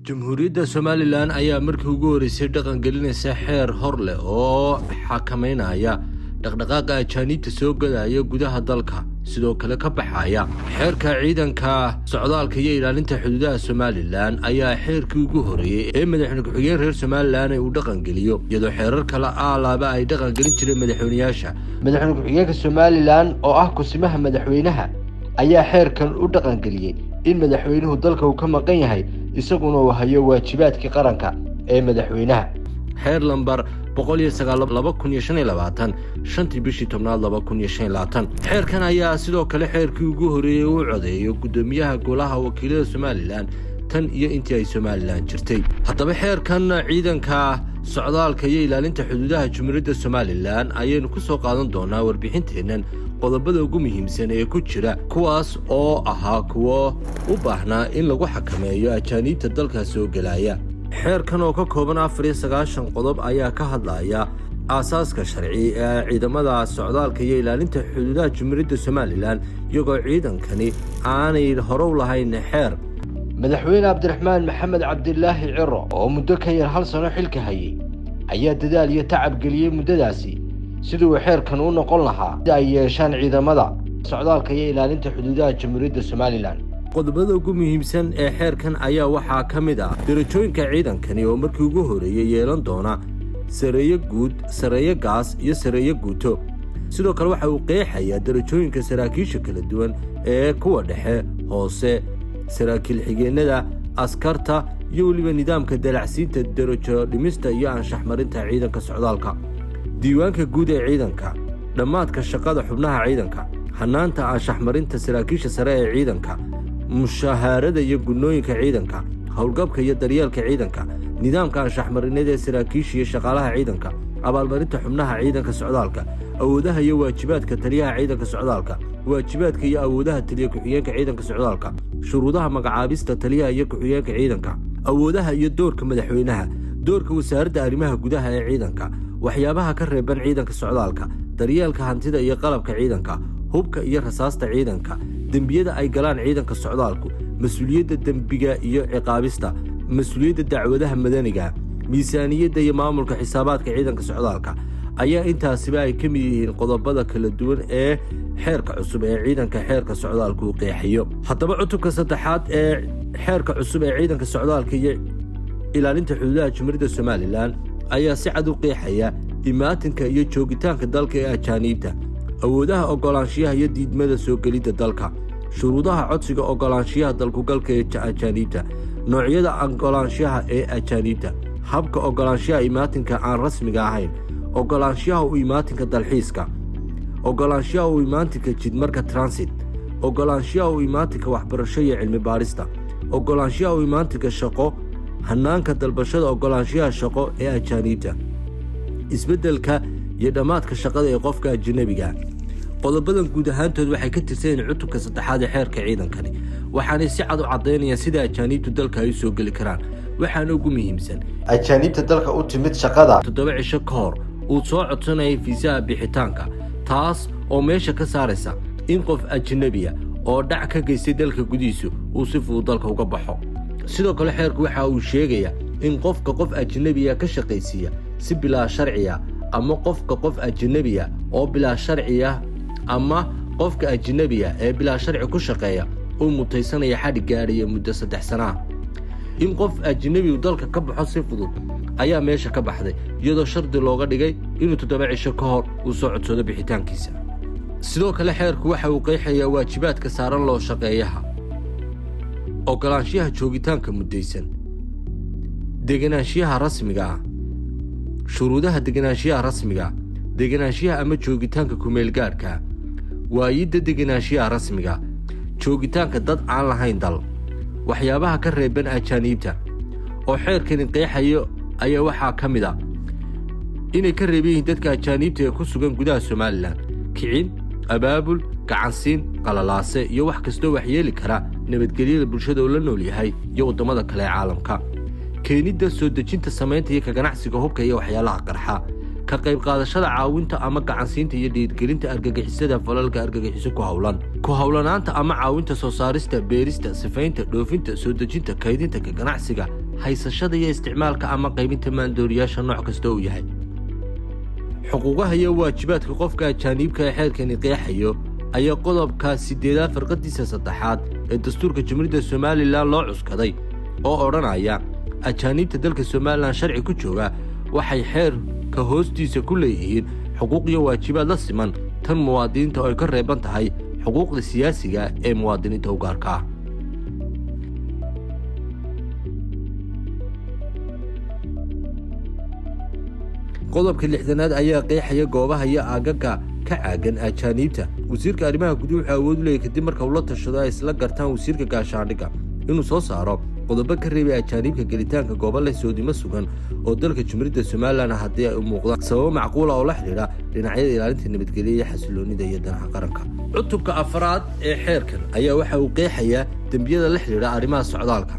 Jamhuuriyadda Somaliland ayaa markii ugu horeysay dhaqan gelinaysa xeer hor leh oo xakameynaya dhaqdhaqaaqa ajaaniibta soo gelaya gudaha dalka, sidoo kale ka baxaya. Xeerka ciidanka socdaalka iyo ilaalinta xuduudaha Somaliland ayaa xeerkii ugu horeeyey ee madaxweyne ku-xigeen reer Somaliland uu dhaqangeliyo, iyadoo xeerar kale aalaaba ay dhaqangelin jireen madaxweyneyaasha. Madaxweyne ku-xigeenka Somaliland oo ah kusimaha madaxweynaha ayaa xeerkan u dhaqangeliyey in madaxweynuhu dalka uu ka maqan yahay, isaguna uu hayo waajibaadkii qaranka ee madaxweynaha. Xeer lambar 109/2025, 5-tii bishii 10aad 2025. Xeerkan ayaa sidoo kale xeerkii ugu horreeyey u codeeyo guddoomiyaha golaha wakiilada Somaliland tan iyo intii ay Somaliland jirtay. Haddaba, xeerkan ciidanka socdaalka iyo ilaalinta xuduudaha Jumhuuriyadda Somaliland ayaynu ku soo qaadan doonaa warbixinteennan qodobada ugu muhiimsan ee ku jira, kuwaas oo ahaa kuwo u baahnaa in lagu xakameeyo ajaaniibta dalka soo gelaya. Xeerkan oo ka kooban 94 qodob ayaa ka hadlaya aasaaska sharci ee ciidamada socdaalka iyo ilaalinta xuduudaha Jumhuuriyadda Somaliland, iyagoo ciidankani aanay hore u lahayn xeer. Madaxweyne Cabdiraxmaan Maxamed Cabdilaahi Ciro oo muddo ka yar hal sano xilka hayay ayaa dadaal iyo tacab geliyey muddadaasi sidii uu xeerkan u noqon lahaa si ay yeeshaan ciidamada socdaalka iyo ilaalinta xuduudaha Jamhuuriyadda Somaliland. Qodobada ugu muhiimsan ee xeerkan ayaa waxaa ka mid ah darajooyinka ciidankani oo markii ugu horeeyey yeelan doona sareeyo guud, sareeyo gaas iyo sareeyo guuto. Sidoo kale waxa uu qeexayaa darajooyinka saraakiisha kala duwan ee kuwa dhexe, hoose, saraakiil xigeennada, askarta iyo weliba nidaamka dalacsiinta, darajo dhimista iyo anshax marinta ciidanka socdaalka, diiwaanka guud ee ciidanka, dhammaadka shaqada xubnaha ciidanka, hanaanta anshax marinta saraakiisha sare ee ciidanka, mushahaarada iyo gunnooyinka ciidanka, howlgabka iyo daryeelka ciidanka, nidaamka anshax marineed ee saraakiisha iyo shaqaalaha ciidanka, abaalmarinta xubnaha ciidanka socdaalka, awoodaha iyo waajibaadka taliyaha ciidanka socdaalka, waajibaadka iyo awoodaha taliya ku-xigeenka ciidanka socdaalka, shuruudaha magacaabista taliyaha iyo ku-xigeenka ciidanka, awoodaha iyo doorka madaxweynaha, doorka wasaaradda arrimaha gudaha ee ciidanka, waxyaabaha ka reeban ciidanka socdaalka, daryeelka hantida iyo qalabka ciidanka, hubka iyo rasaasta ciidanka, dembiyada ay galaan ciidanka socdaalku, mas-uuliyadda dembiga iyo ciqaabista, mas-uuliyadda dacwadaha madaniga, miisaaniyadda iyo maamulka xisaabaadka ciidanka socdaalka ayaa intaasiba ay ka mid yihiin qodobada kala duwan ee xeerka cusub ee ciidanka xeerka socdaalku uu qeexayo. Haddaba, cutubka saddexaad ee xeerka cusub ee ciidanka socdaalka iyo ilaalinta xuduudaha Jumhuuriyadda Somaliland ayaa si cad u qeexaya imaatinka iyo joogitaanka dalka ee ajaaniibta, awoodaha oggolaanshiyaha iyo diidmada soo gelidda dalka, shuruudaha codsiga oggolaanshiyaha dalkugalka ee ajaaniibta, noocyada oggolaanshiyaha ee ajaaniibta, habka oggolaanshiyaha imaatinka aan rasmiga ahayn, oggolaanshiyaha u imaatinka dalxiiska, oggolaanshiyaha u imaatinka jidmarka transit, oggolaanshiyaha u imaatinka waxbarasho iyo cilmi baadhista, oggolaanshiyaha u imaatinka shaqo, hanaanka dalbashada oggolaanshiyaha shaqo ee ajaaniibta, isbeddelka iyo dhammaadka shaqada ee qofka ajanabiga. Qodobadan guud ahaantood waxay ka tirsan yihiin cutubka saddexaad ee xeerka ciidankani, waxaanay si cad u caddaynayaan sida ajaaniibtu dalka ay u soo geli karaan. Waxaana ugu muhiimsan ajaaniibta dalka u timid shaqada 7 cisho ka hor uu soo codsanayay fiisaha bixitaanka, taas oo meesha ka saaraysa in qof ajanabiya oo dhac ka geystay dalka gudihiisu uu si fudud dalka uga baxo. Sidoo kale, xeerku waxa uu sheegayaa in qofka qof ajanabiya ka shaqaysiiya si bilaa sharciya, ama qofka qof ajanabiya oo bilaa sharciya, ama qofka ajanabiya ee bilaa sharci ku shaqeeya uu mutaysanaya xadhig gaadhaya muddo 3 sanaa. In qof ajnabigu dalka ka baxo si fudud ayaa meesha ka baxday, iyadoo shardi looga dhigay inuu 7 cisho ka hor uu soo codsado bixitaankiisa. Sidoo kale, xeerku waxa uu qeexayaa waajibaadka saaran loo shaqeeyaha, oggolaanshiyaha joogitaanka muddaysan, deganaanshiyaha rasmiga ah, shuruudaha deganaanshiyaha rasmiga, deganaanshiyaha ama joogitaanka kumeelgaadhka, waayidda deganaanshiyaha rasmiga, joogitaanka dad aan lahayn dal. Waxyaabaha ka reeban ajaaniibta oo xeerkani qeexayo ayaa waxaa ka mid ah inay ka reeban yihiin dadka ajaaniibta ee ku sugan gudaha Somaliland kicin, abaabul, gacansiin, qalalaase iyo wax kastoo waxyeeli kara nabadgelyada bulshada oo la nool yahay iyo waddamada kale ee caalamka, keenidda, soo dejinta, samaynta iyo ka ganacsiga hubka iyo waxyaalaha qarxa, ka qayb qaadashada caawinta ama gacansiinta iyo dhiirgelinta argagixisada, falalka argagixiso ku howlan, ku howlanaanta ama caawinta soo saarista, beerista, sifaynta, dhoofinta, soo dejinta, kaydinta, ka ganacsiga Haysashada iyo isticmaalka ama qaybinta maandooriyaasha nooc kasta uu yahay. Xuquuqaha iyo waajibaadka qofka ajaaniibka ee xeerkani qeexayo ayaa qodobka 8aad farqadiisa saddexaad ee dastuurka Jamhuuriyadda Somalilan loo cuskaday, oo odhanaya: ajaaniibta dalka Somalilan sharci ku jooga waxay xeerka hoostiisa ku leeyihiin xuquuq iyo waajibaad la siman tan muwaadiniinta, oo ay ka reeban tahay xuquuqda siyaasiga ee muwaadiniinta u gaarka ah. Qodobka 60aad ayaa qeexaya goobaha iyo aagaga ka caagan ajaaniibta. Wasiirka arrimaha guduhu wuxuu awood u leeyahy, kadib marka uu la tashado ay isla gartaan wasiirka gaashaandhigga, inuu soo saaro qodobo ka reebay ajaaniibka gelitaanka goobo leh soodimo sugan oo dalka Jamhuuriyadda Somalilan, haddii ay u muuqdaan sababo macquula oo la xidhiidha dhinacyada ilaalinta nabadgelya iyo xasiloonida iyo danaha qaranka. Cutubka afraad ee xeerkan ayaa waxa uu qeexayaa dembiyada la xidhiidha arrimaha socdaalka.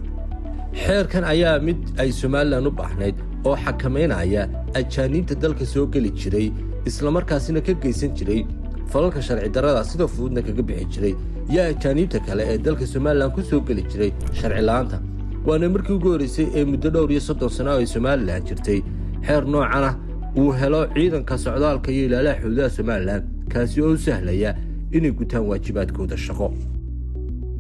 Xeerkan ayaa mid ay Somalilan u baahnayd oo xakamaynaya ajaaniibta dalka soo geli jiray, islamarkaasina ka geysan jiray falalka sharci darrada, sida fududna kaga bixi jiray, iyo ajaaniibta kale ee dalka Somalilan ku soo geli jiray sharci la'aanta. Waana markii ugu horreysay ee muddo dhowr iyo 30 sano ay Somalilan jirtay xeer noocan ah uu helo ciidanka socdaalka iyo ilaalaha xuduudaha Somalilan, kaasi oo u sahlaya inay gutaan waajibaadkooda shaqo.